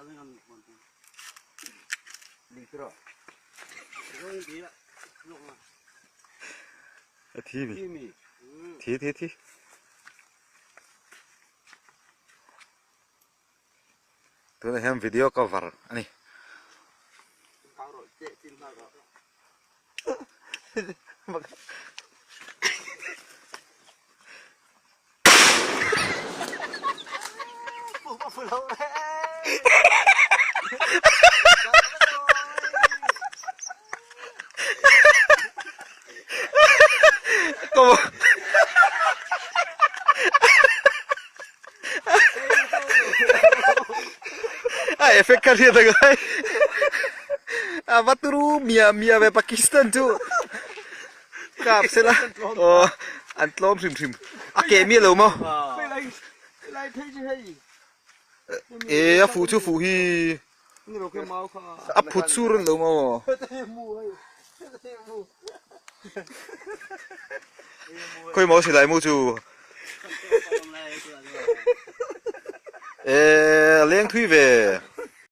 A thi mi thi thi thi tunah hian video cover a ni. A effect kha hriat ang ai a va turu mia mia ve Pakistan chu kap sela aw an tlawm hrim hrim a keh miah lo maw e a fuh chu fuh hi a phut sur an lo maw khawi maw silai mu chu e a leng thui ve.